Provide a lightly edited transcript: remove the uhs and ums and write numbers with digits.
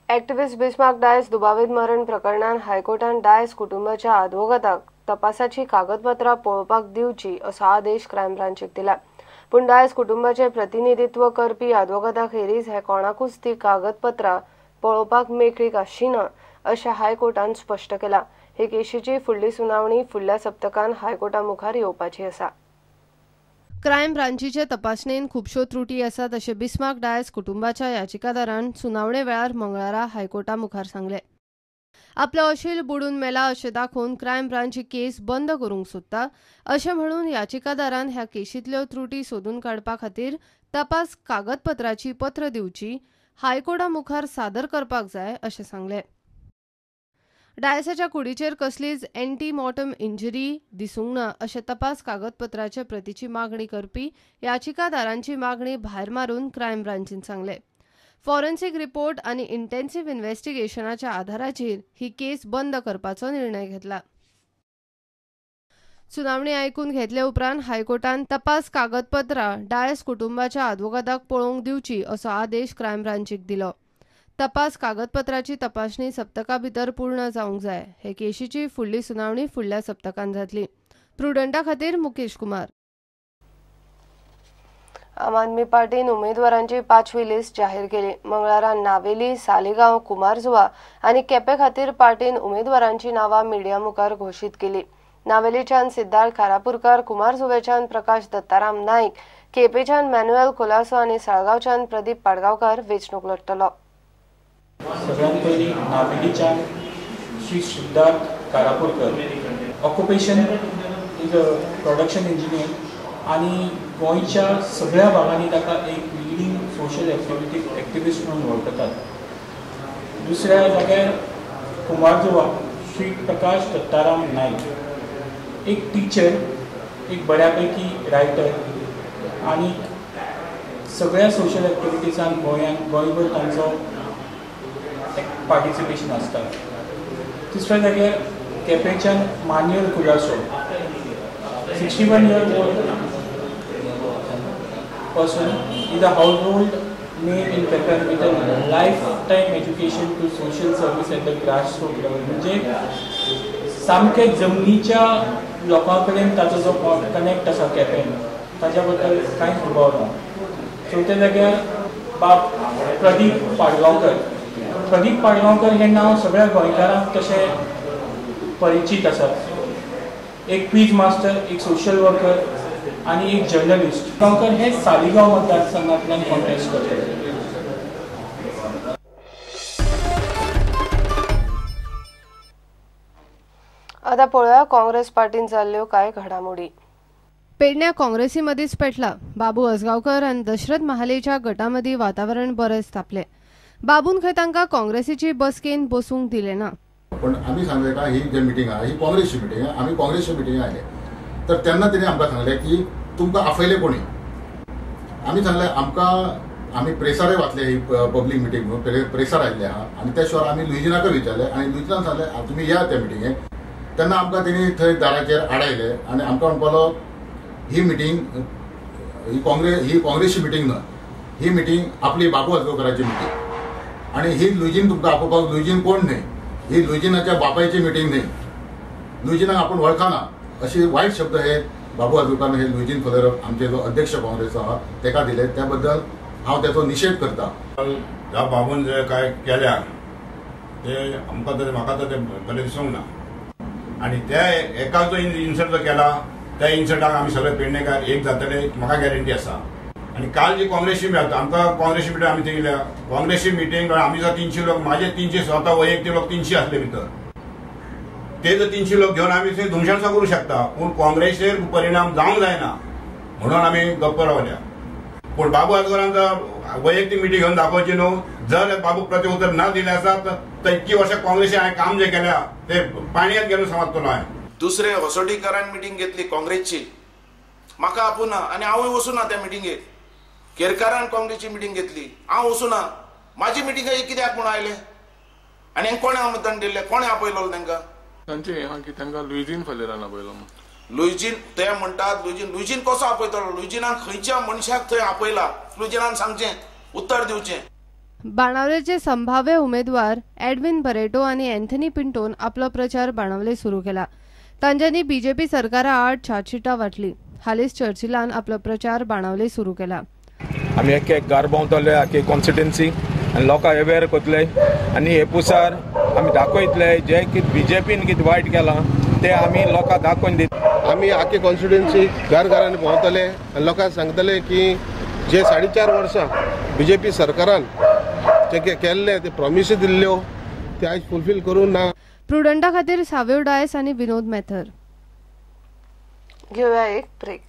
Activist Bismarck Dias दुबावीत मरण प्रकरणान हायकोर्टान डायस कुटुंबाच्या आदवोगादाक तपासाची कागदपत्रां पळोवपाक दिवची असो आदेश क्रायम ब्रांचीक दिला. पूण डायस कुटुंबाचे प्रतिनिधित्व करपी आदवोगादा खेरीज हे कोणाकूच ती कागदपत्रां पळोवपाक मेकळीक आसची ना अशें हायकोर्टान स्पश्ट केलां. हे केशीची फुडली सुनावणी फुडल्या सप्तकान हायकोर्टा मुखार येवपाची आसा. क्रायम ब्रांचीचे तपासणेन खुबश्यो त्रुटी आसात अशें बिस्मार्क डायस कुटुंबाच्या याचिकादारान सुनावणे वेळार मंगळारा हायकोर्टा मुखार सांगलें. आपलो अशील बुडून मेला अशें दाखोवन क्रायम ब्रांच ही केस बंद करूंक सोदता अशें म्हणून याचिकादारान ह्या केशींतल्यो त्रुटी सोदून काडपा खातीर तपास कागदपत्राची पत्र दिवची, हायकोर्टा मुखार सादर करपाक जाय अशें सांगलें. डायसाच्या कुडीचेर कसलीच एंटी मॉर्टम इंजरी दिसूंक ना अशें तपास कागदपत्राचे प्रतीची मागणी करपी याचिकादारांची मागणी भायर मारून क्रायम ब्रांचीन सांगलें. फॉरेन्सिक रिपोर्ट आनी इंटेन्सिव्ह इन्व्हेस्टिगेशनाच्या आधाराचेर ही केस बंद करपाचो निर्णय घेतला. सुनावणी आयकून घेतले उपरांत हायकोर्टान तपास कागदपत्रां डायस कुटुंबाच्या आदवोगादाक पळोवंक दिवची असो आदेश क्रायम ब्रांचीक दिलो. तपास कागदपत्राची तपासणी सप्तका भितर पूर्ण जावंक जाय. हे केशीची फुडली सुनावणी फुडल्या सप्तकान जातली. प्रुडंटा खातीर मुकेश कुमार. आम आदमी पार्टीन उमेदवारांची 5वी लिस्ट जाहीर केली. मंगळारा नावेली, सालिगांव, कुमारजुवा आनी केपे खातीर पार्टीन उमेदवारांची नांवां मिडिया मुखार घोशीत केली. नावेलीच्यान सिद्धार्थ खारापूरकर, कुमारजुवेच्यान प्रकाश दत्ताराम नाईक, केपेच्यान मॅन्युएल कोलासो आनी साळगांवच्यान प्रदीप पाडगांवकर वेंचणूक लढटलो. सगळ्यात पयलीं नावेलीच्यान Shri Siddharth Karapurkar, occupation is a production engineer आनी गोंयच्या सगळ्या भागांनी ताका एक लिडींग सोशल एक्टिविस्ट म्हणून वळखतात. दुसऱ्या जाग्यार कुमारजुवा श्री प्रकाश दत्ताराम नाईक, एक टिचर, एक बऱ्यापैकी रायटर आनी सगळ्या सोशल एक्टिविटीजान गोंयांत गोंयभर तांचो पार्टिसिपेशन आसता. तिसऱ्या जाग्यार केपेंच्यान Manuel Colaco, 61-year-old person, is a household name in Quepem with a lifetime education to social service at the grassroots level. म्हणजे सामके जमनीच्या लोकां कडेन ताचो जो कनेक्ट आसा केपें ताच्या बद्दल कांयच दुबाव ना. चवथ्या जाग्यार बाब प्रदीप पाडगांवकर. प्रदीप पाडगांवकर हें नांव सगळ्या गोंयकारांक तशें परिचीत आसा. एक क्वीज मास्टर, एक सोशल वर्कर आनी एक जर्नलिस्ट. गांवकर हे सालिगांव मतदारसंघांतल्यान कॉन्टेस्ट करतले. आतां पळोवया काँग्रेस पार्टीन जाल्ल्यो कांय घडामोडी. पेडण्या काँग्रेसी मदींच पेटला. बाबू आजगांवकर आनी दशरथ महालेच्या गटामदीं वातावरण बरेंच तापलें. बाबून खंय तांकां काँग्रेसीची बसकेन बसूंक दिलें ना. पण आमी सांगले का ही जे मिटींग आहा ही काँग्रेसची मिटींग आहा, आमी काँग्रेसच्या मिटिंगे आयले तर तेन्ना तेणी आमकां सांगलें की तुमकां आपयले कोणी. आमी सांगलें आमकां आमी प्रेसारय वाचले ही पब्लीक मिटींग म्हणून प्रेसार आयिल्ले आहा आनी त्या शिवाय आमी लुइजिनाकय विचारलें आनी लुइजिनान सांगलें तुमी या त्या मिटिंगेक. तेन्ना आमकां तेणी थंय दाराचेर आडायले आनी आमकां म्हणपालो ही मिटींग ही काँग्रेसची मिटींग न्हय, ही मिटींग आपली बाबू आजगांवकराची मिटींग आनी ही लुइजीन तुमकां आपोवपाक लुइजीन कोण न्हय, ही लुइजिनाच्या बापायची मिटींग न्हय, लुइजिनाक आपूण वळखना अशी वायट शब्द हे बाबू आजगांवकरान हे लुइजीन फलेरो आमचे जो अध्यक्ष काँग्रेस आहा तेका दिले. त्या बद्दल हांव तेचो निशेध करता. ह्या बाबून जे काय केल्या ते आमकां तरी म्हाका तर तें बरें दिसूंक ना आनी त्या एका जो इन्सल्ट जो केला त्या इन्सल्टाक आमी सगळे पेडणेकार एक जातले म्हाका गॅरंटी आसा. आनी काल जी काँग्रेसी आमकां काँग्रेसी मिटींग आमी थंय गेल्या, काँग्रेसी मिटींग आमी जर 300 लोक, माझे 300 स्वता वैयक्तीक लोक 300 आसले भितर, ते जर 300 लोक घेवन आमी थंय धुमशणसां करूं शकता पूण काँग्रेसीर परिणाम जावंक जायना म्हणून आमी गप्प रावल्या. पूण बाबू आजगांवकरांचो वैयक्तीक मिटींग घेवन दाखोवची न्हू. जर बाबू प्रति उतर न दिलें आसा तर इतकी वर्सां काँग्रेसी हांवें काम जें केल्या तें पाणयांत गेलो समजतलो हांवें. दुसरे हसोटीकरान मिटींग घेतली काँग्रेसची, म्हाका आपोवना आनी हांवूय वचूना त्या मिटिंगेक. केरकारान काँग्रेसची मिटींग घेतली, हांव वचूना. म्हाजी मिटींग कित्याक म्हणून आयले आनी हांकां कोणें आमंत्रण दिल्लें, कोणें आपयलो तांकां? तांचें हें आहा की तांकां लुइजीन फलेरान आपयलो. लुइजीन ते म्हणटात लुइजीन, लुइजीन कसो आपयतलो? लुइजिनान खंयच्या मनशाक थंय आपयला? लुइजिनान सांगचें, उत्तर दिवचें. बाणावलेचे संभाव्य उमेदवार एडविन बरेटो आनी अँथनी पिंटोन आपलो प्रचार बाणावले सुरू केला. तांच्यांनी बीजेपी सरकारा आड छातशिटां वांटली. हालींच चर्चिलान आपलो प्रचार बाणावले सुरू केला. आमी एक एक घर भोंवतले आख्खी कॉन्स्टिट्युन्सी आनी लोकांक अवेर करतले आनी हे पुसार आमी दाखयतले जे कितें बीजेपीन कितें वायट केलां ते आमी लोकांक दाखोवन दितले. आमी आख्खी कॉन्स्टिट्युन्सी घर घरांनी भोंवतले आनी लोकांक सांगतले की जे 4.5 वर्सां बीजेपी सरकारान जे केल्ले ते प्रॉमिसी दिल्ल्यो ते आयज फुलफील करूंक ना. प्रुडंटा खातीर साव्यो डायस आनी विनोद मेथर. घेऊया एक ब्रेक.